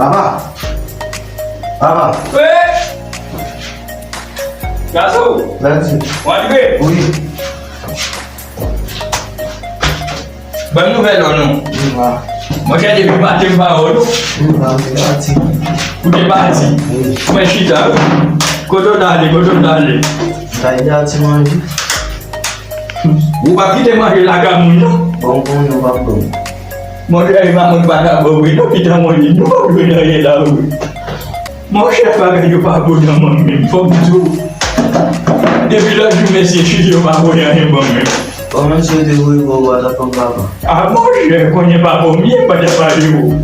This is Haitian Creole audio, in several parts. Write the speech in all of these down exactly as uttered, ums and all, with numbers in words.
Papa! Papa! Wi! Gason! Ladi! W antre? Wi. Ban m nouvèl ou non. Wi, pa. Monchè, depi maten m pa wè w non. Wi, pa, m te pati. Ou te pati? Wi. Mwen chita wi. Kote w t ale, kote w t ale? M t al ede a ti manje. Ou p ap kite manje lakay moun non. Bon, bon, non, pa bon. Monchè, e pa mwen k pa ta bon wi non, pitan mwen li, nou p ap jwenn anyen la wi. Monchè, bagay yo pa bon nan men m menm, fò m di w. Depi lòt jou mesye chili yo pa voye anyen ban m menm. Kòman misye te voye ba w ata fanm papa? A monchè, konnen papa w m ye, pa ta pale w.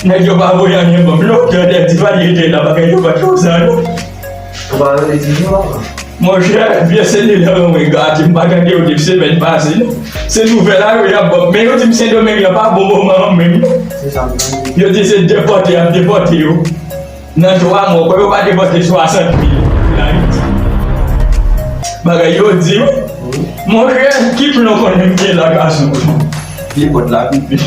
Nèg yo pa voye anyen ban m lontan, dèdi pa li te la, bagay yo pa t konsa non. Ou pa rele di nou papa? Monchè, vye selilè mwen gate, m pa gade yo depi semèn pase non. Se nouvèl a yo y ap ban m. Men yo di m Sendomeng lan pa bon moman an menm non. Se sa m tande. Yo di se depòte y ap depòte yo. Nan twa mwa, kwè yo pa depòte swasant mil moun Ayiti. Bagay yo di wi. Wi. Monchè, ki plan w konnen m gen la gason? Li pot la koupe.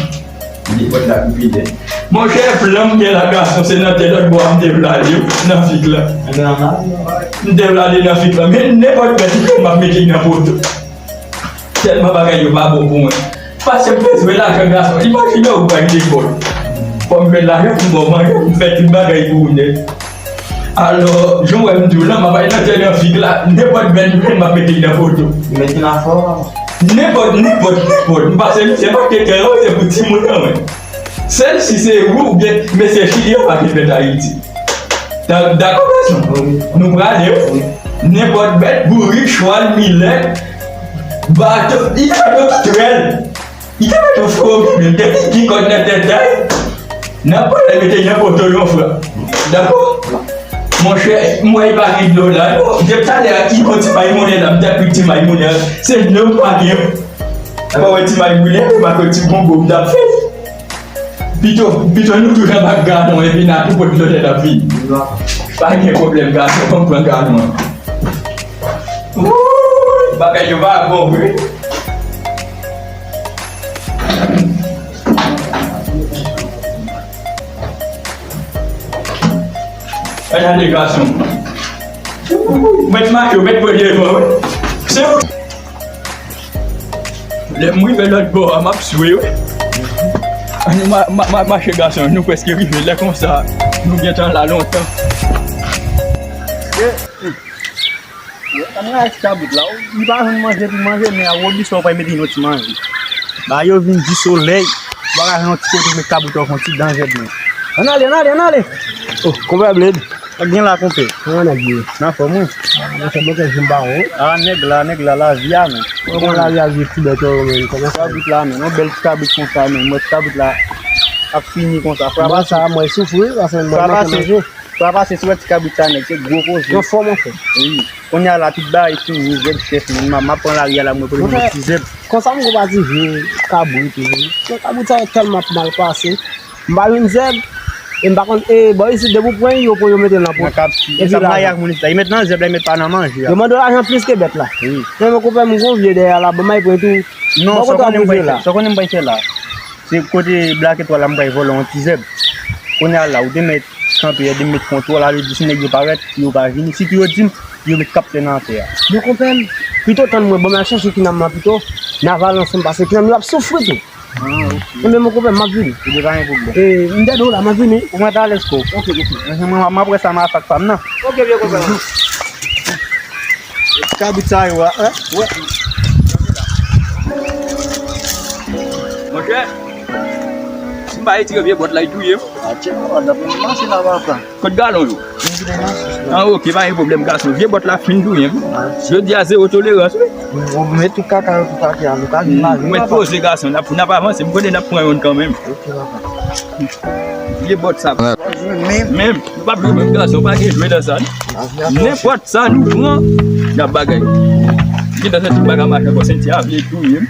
Li pot la koupe nèt. Monchè, plan m gen la gason, se nan tè lòt bò a m te vle ale wi, nan fik la. M te vle ale nan fik la. Men nenpòt bèt m ap mete nan poto. Tèlman bagay yo pa bon pou mwen. Paske m bezwen lajan gason. Imajine w pral lekòl. Fò m jwenn lajan pou m ba w manje, pou m fè tout bagay pou ou nèt. Alò, jan w wè m di w lan, m ap al nan tè nan fik la, nenpòt bèt m jwenn, m ap mete l nan poto. Mete nan fò. Nenpòt, nenpòt, nenpòt. M pase misye pa te kè yo, se pou timoun an, wi. Sèl si se ou oubyen mesye chili yo pa te fèt Ayiti. Da-, dakò, gason? Wi. Nou prale, wi. Wi. Nenpòt bèt, bourik, chwal, milèt, bato, li te mèt tout rèl. Li te mèt yon fomi, men depi gen kòd nan tèt la, nan pwèl mete nan poto yon fwa. Dakò? Monchè, m wè li pa gen dlo la, non. Depi talè a, li pran ti may monnen la, m t ap ri ti may monnen an. Se dlo m pa gen. Ou pa wè ti may monnen, m pa wè ti gongo, m t ap fè. Pito, pito nou touche anba galon epi n a tou pot lòt lè n ap vini. Pa gen pwoblèm, gason, fò m pran galon an. Wouy, bagay yo pa bon vre. Ann ale, gason. Wouy, mèt mache, mèt pran devan, wi. Se ou. Lè m rive lòt bò a, m ap swe, wi. Ann, ma, ma, ma, mache gason, nou prèske rive. Lè konsa, nou gentan la lontan. Ann rache kabrit la. Li pa jwenn manje pou manje, men a Robinson pral mete yon ti manje. Ba yo vin di solèy, ou pa ka jwenn yon ti kote met kabrit ou fè yon ti dan zèb men. Ann ale, ann ale, ann ale. Oh, konpè Bled. Sa k gen la, konpè? Kòman nèg yo ye? N anfòm, wi. Mwen se mwen ki jwenn bawon, wi. A, nèg la, nèg la, lavi a, men. Kòman lavi a, viv ti bèt yo, men? Kòman sa? Kabrit la, men. Yon bèl ti kabrit konsa, men. Mwen, ti kabrit la ap fini konsa. Frapase. Mwen, sa, mwen soufri, paske mwen manke manje. Frapase, si w wè ti kabrit sa, nèg, se gwo koze. Anfòm, anfòm. Wi. Kounye a la, tout bagay fini, zèb chèf, men. M ap, m ap pran lari a la, mwen, pou mwen ti zèb. Konsa, m gon pati vye kabrit, wi. Men kabrit sa, tèlman ap mal pase. M pa jwenn zèb, e m pa konn, e, bò isit, depi w pran yo, pou yo mete l nan pot. Nan kab, epi sa lajan. Maryaj moun isit la, yo met nan zèb la, yo met pa nan manje a. Yo mande w lajan plis ke bèt la. Wi. Men, men konpè m, gon vye dèyè la, ban m al pran tou. Non, sa w konnen m pral fè, sa w konnen m pral fè la. Se kote Blak Etwal la, m pral vòlè yon ti zèb. Kounye a la, ou te mèt kanpe, epi m met kontwòl, ale di si nèg yo parèt, yo pa vini. Sitou yo di m, yo met kaptèn atè a. Men konpè m, pito tann mwen, ban m al chèche kinam nan pito, n a valè ansanm, paske kinam yo ap soufri tou. Ah, ok. Enben, mon konpè, m ap vini. Ebyen, pa gen pwoblèm. E, m dèyè w la, m ap vini. Ou mèt alèz kò w. Ok, ok. Mwen, mwen, mwen, apre sa, m a fak pa m nan. Ok, byen konpè. Kabrit sa yo a, hein? Wè. Monchè, si m pa retire vye bòt la, li touye m. A, tchèk, papa, dapre machin la, papa. Kot galon yo? An, ok, pa gen pwoblèm, gason. Vye bòt la fin tou, hein. Jodi a, zewo tolerans, wi. Bon, men tout kaka yo, tout kaka yo, nou ka vin lave, papa. Mwen poze, gason, n ap, n ap avanse, m konnen n ap pran youn kanmenm. Ok, papa. Vye bòt sa. Menm. Menm, nou p ap jwe menm, gason, pa gen jwe nan sa, non. Nenpòt sa nou pran, n ap bagay. Gentan santi m pa ka mache ankò, senti a vle touye m.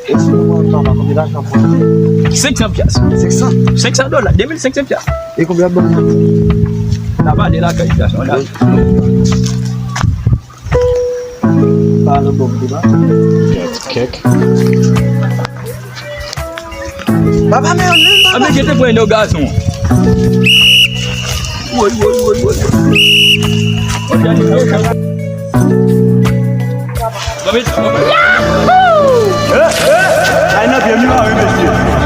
E si nou pran tan la, konbyen lajan pou achte? Senk san pyas. Senk san? Senk san dola, de mil senk san pyas. E konbyen ap ban nou? N a pale lakay, gason, la. Pa nan bòm de la. Kèk. Papa, men, men, papa. A, men, jete pran yon gason. Woy, woy, woy, woy. Ay nan pye m, li mare, mesye.